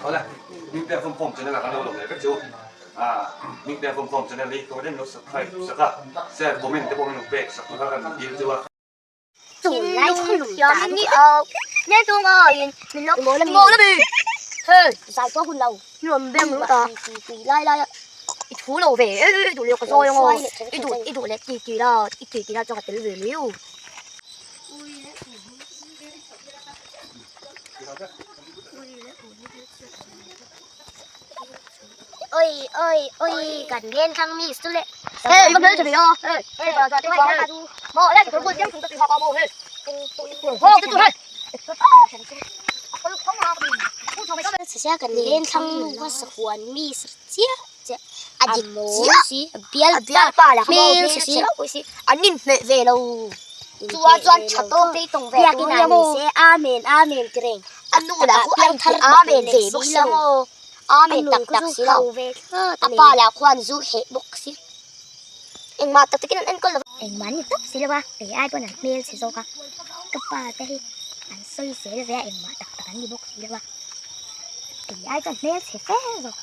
Awle, Hmingtea Fawmkhawm channel ah kan lo lawm leh vek chu. Hmingtea Fawmkhawm channel hi khaw den lo subscribe sak a, share, comment te pawh min lo pek sak tur kha kan dil chu a. Thinlung thiam ni au nen tung aiin min lo mawl a mi hei zai pawh hun lo nuam beng lut a tui lai lai a i thu lo ve e i duh leh ka zawi ang aw i duh i duh leh ti ti la i ti ti la chuan ka tel ve mai u. Oi oi oi kan len thlang mi chu le hei i va hmel tha ve a hei hei pa za te pa mo le ka bu chiang chung ka ti ha ka mo hei ho te chu hei kan len thlang nu kha sahuan mi chiah chiah a dik chiah si bial pa la hmel si an inhmeh ve lo chua chuan tha tawk te tawng ve tur nia maw amen amen ti reng a nu lah khu an thar amen ve bawk si maw amen tak tak si lo a pa lah khuan zu heh bawk si engmah tak takin an enkawl lo engmah an ni tawp si lo a kei ai pawn an hmel chhe zawk a ka pa te hi an sawi zel ve a engmah tak tak an ni bawk si lo a kei ai chuan hmel chhe fe zawk.